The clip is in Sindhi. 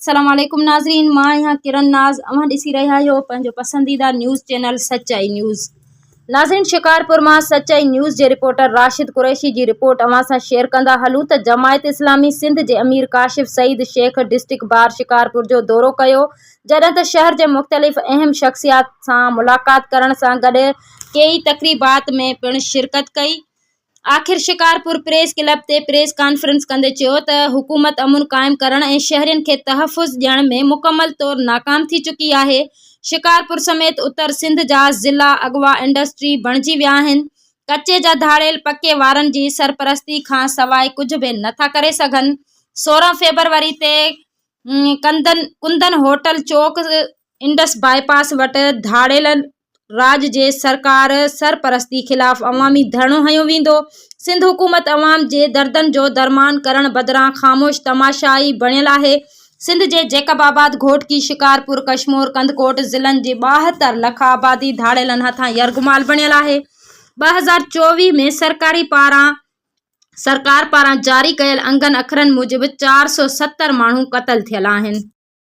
السلام عليڪم ناظرين مان آهيان ڪرن ناز اوهان ڏسي رهيا آهيو پنهنجو پسنديده نيوز چينل سچائي نيوز ناظرين شڪارپور مان سچائي نيوز جي رپورٽر راشد قريشي جي رپورٽ اوهان سان شيئر ڪندا هلون ته جماعت اسلامي سنڌ جي امير ڪاشف سعيد شيخ ڊسٽرڪٽ بار شڪارپور جو دورو ڪيو جڏهن ته شهر جي مختلف اهم شخصيات سان ملاقات ڪرڻ سان گڏ ڪيئي تقريبات ۾ پڻ شرڪت ڪئي آخر شڪارپور پريس ڪلب تي پريس ڪانفرنس ڪندي چيو ته حڪومت امن قائم ڪرڻ ۽ شهرين کي تحفظ ڏيڻ ۾ مڪمل طور ناڪام ٿي چڪي آهي، شڪارپور سميت اتر سنڌ جا ضلعا اغوا انڊسٽري بڻجي ويا آهن، ڪچي جا ڌاڙيل پڪي وارن جي سرپرستي کان سواء ڪجهه به نٿا ڪري سگهن، 16 فيبروري تي ڪندن ڪندن هوٽل چوڪ انڊس باء پاس وٽ ڌاڙيلن راڄ جي سرڪار سرپرستي خلاف عوامي ڌرڻو هنيو ويندو، سنڌ حڪومت عوام جي دردن جو درمان ڪرڻ بدران خاموش تماشائي بڻيل آهي، سنڌ جي جيڪب آباد، گهوٽڪي، شڪارپور، ڪشمور، ڪنڌڪوٽ ضلعن جي 72 لک آبادي ڌاڙيلن هٿان يرغمال بڻيل آهي، 2024 ۾ سرڪاري پاران سرڪار پاران جاري ڪيل انگن اکرن موجب 470 ماڻهو قتل ٿيل آهن.